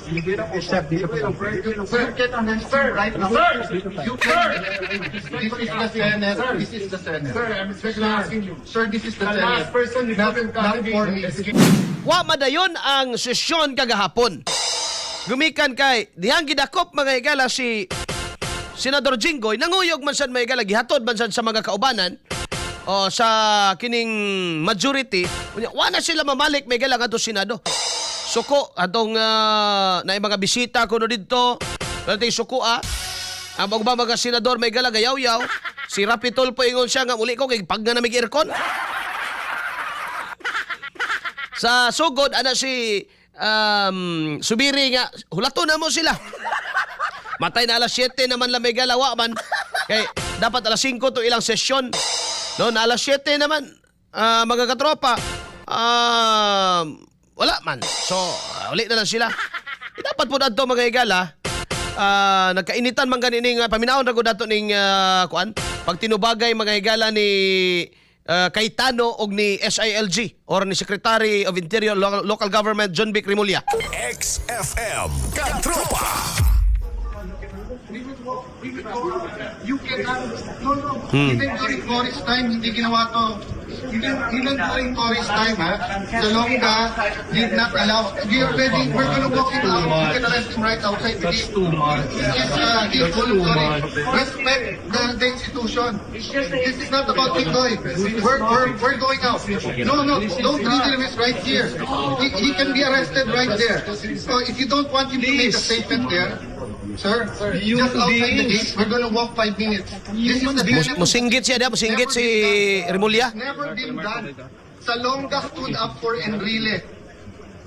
Sir, can sir, right now. You can. This is the Senate. This is the Senate. Sir, I'm especially asking you. Sir, this is the The Senate. last person you Not, put in not custody for me. is Wa madayon ang sesyon kagahapon. Gumikan kay dihang gidakop, mga higala, si Senador Jinggoy, nanguyog man sad, mga higala, gihatod man sad sa mga kaubanan o sa kining majority. Unya, wa na sila mamalik, mga higala, ngadto Senado. Suko atong na mga bisita kuno didto. Dati suko ah. Ang mga mga senador may gala gayaw-yaw. Si Rapi Tulfo, ingon siya nga muli ko kay pag nga namig aircon. Sa sugod ana si Subiri nga hulato na mo sila. Matay na alas 7 naman lang may galawa man. Kay dapat alas 5 to ilang sesyon. No, na alas 7 naman mga katropa. Wala man. So, uli na lang sila. Eh, dapat po adto, mga higala. Nagkainitan man gani ning paminawon ra gud ato ning kuan pagtinubagay, mga higala, ni Cayetano og ni SILG or ni Secretary of Interior Local Government John Vic Remulla. XFM Katropa. We will walk. We will go. You cannot. No. Even during Cory's time, hindi ginawa to. Even during Cory's time, ha? Salonga did not allow. We are ready. We're gonna walk him out. You can arrest him right outside. That's too much. He is voluntary. Respect the institution. This is not about Jinggoy. We're going out. No. Don't riddle him right here. He can be arrested right there. So if you don't want him to make a statement there, sir, just outside the gate, we're gonna walk 5 minutes. This is the Senate. Musinggit siya diha, musinggit si Remulla. Never been done. Salonga stood up for Enrile.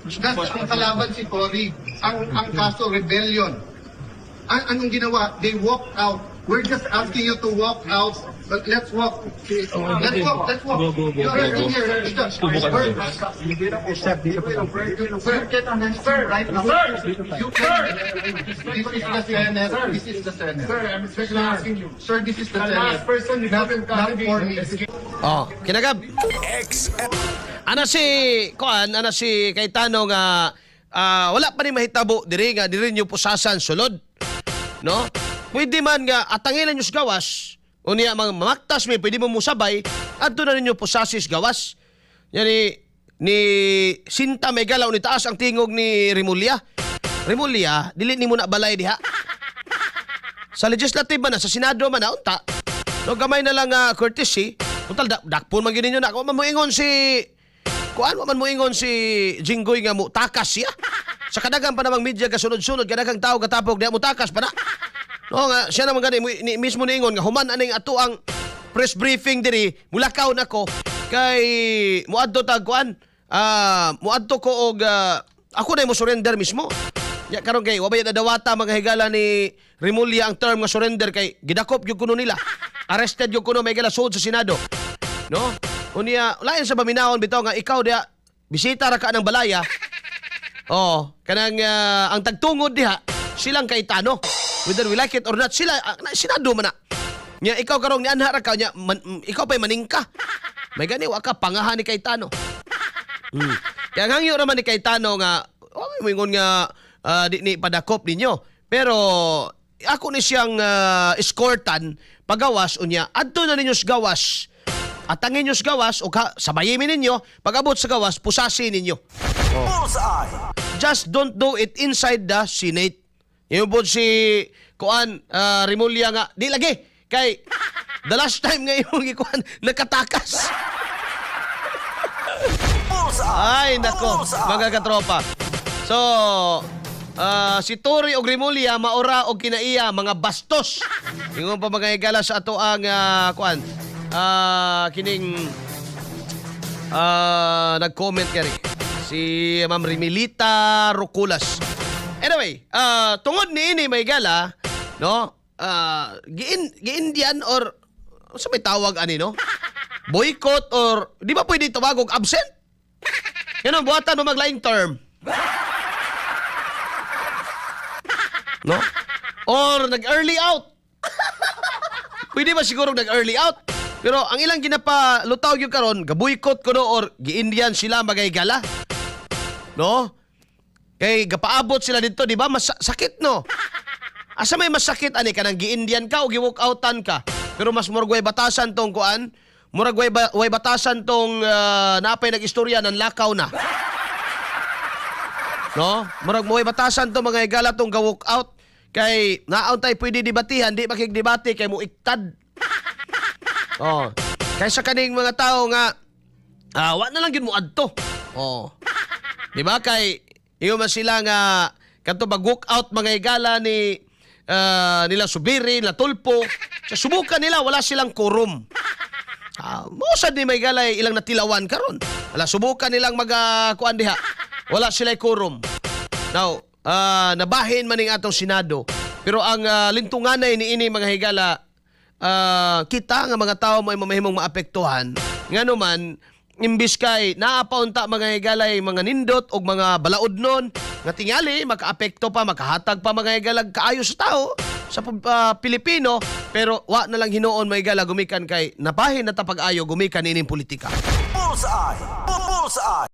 That's ang kalaban si Cory. Ang kaso, rebellion. Anong ginawa? They walked out. We're just asking you to walk out. But let's walk. Let's walk. Let's walk. You arrest him here. Sir, sir, right now. You can. This is the Senate. This is the Senate. Sir, I'm especially asking you. Sir, this is the The Senate. last person you Not, put in not custody for me. is Oh, kinagab. XFM Ana si kuan, ana si Cayetano nga wala pa ni mahitabo diri nga diri niyo pusasan sulod. No? Pwede man nga atangin ninyo sa gawas. Unya mga mamaktas may pwede mo musabay adto na ninyo pusasis gawas. Yani ni Sinta may galaw ni taas ang tingog ni Remulla. Remulla, dili nimo na balay diha. Sa legislative man na, sa Senado man na, unta. No, gamay na lang courtesy. Total, dakpon man gyud ninyo na. Wa man moingon si kuan, wa man moingon si Jinggoy nga mo takas siya. Sa kadagang pa namang media kasunod-sunod, kadagang tao katapok diha mo takas pa na. No nga siya naman gani ni, mismo niingon nga human aning ato ang press briefing diri mulakaw nako kay muadto tag kuan muadto ko og ako na mo surrender mismo. Ya karon kay wa ba nadawata, mga higala, ni Remulla ang term nga surrender kay gidakop gyud kuno nila. Arrested gyud kuno may higala sud sa Senado. No? Unya lain sa paminawon bitaw nga ikaw diha bisita ra ka ng balaya. Oh, kanang ang tagtungod diha silang Cayetano. Whether we like it or not, sila Senado man na. Nya ikaw karong nianha ra ka nya man, ikaw pa'y maningka. May gani wa ka pangahan ni Cayetano. Kaya ang hangyo naman ni Cayetano nga oh, moingon nga di ni padakop ninyo. Pero ako ni siyang escortan pagawas, unya adto na ninyo sa gawas. Atangin ninyo sa gawas o ka, sabayin ninyo pag-abot sa gawas pusasi ninyo. Bullseye. Just don't do it inside the Senate. Yung po si Kuan Remulla nga di lagi kay the last time nga yung ikuan nakatakas. Bullseye. Ay nako, mga katropa. So, si Torre og Remulla maura og kinaiya mga bastos. Ingon pa, mga higala, sa ato ang kuan kining nag-comment kari si Ma'am Rimilita Roculas. Anyway, tungod ni ini may gala, no? Giin giindian or sa may tawag ani, no? Boycott or di ba pwede tawag og absent? Yan ang buhatan mo maglaing term. No? Or nag-early out. Pwede ba siguro nag-early out? Pero ang ilang ginapa lutaw yung karon, gaboykot kuno or gi-Indian sila magay gala. No? Kay gapaabot sila dito, di ba? Mas sakit, no? Asa may masakit ani, kanang gi-Indian ka o gi-walk outan ka? Pero mas murag way batasan tong kuan, murag way batasan tong napay nag-istorya ng lakaw na. No? Murag mo way batasan tong mga higala tong ga-walk out kay naon tay pwede debatihan, di makigdebate kay mo iktad. Oh. Kaysa kaning mga tao nga wa na lang gyud mo adto. Oh. Di ba kay iyo man sila nga kadto mag walk out mga higala ni nila Zubiri, nila Tulfo. Sa subukan nila, wala silang quorum. Mo sad ni may galay ilang natilawan karon. Wala, subukan nilang mag kuan diha. Wala sila quorum. Now, nabahin man ning atong Senado. Pero ang lintunganay ni ini, mga higala, kita nga mga tao may mamahimong maapektuhan. Ngano man imbis kay naa pa unta, mga higalay, mga nindot og mga balaod nun nga tingali makaapekto pa, makahatag pa, mga higala, kaayo sa tao sa Pilipino, pero wa na lang hinuon, mga higala, gumikan kay nabahin na ta pag-ayo gumikan ining politika. Bullseye. Bullseye.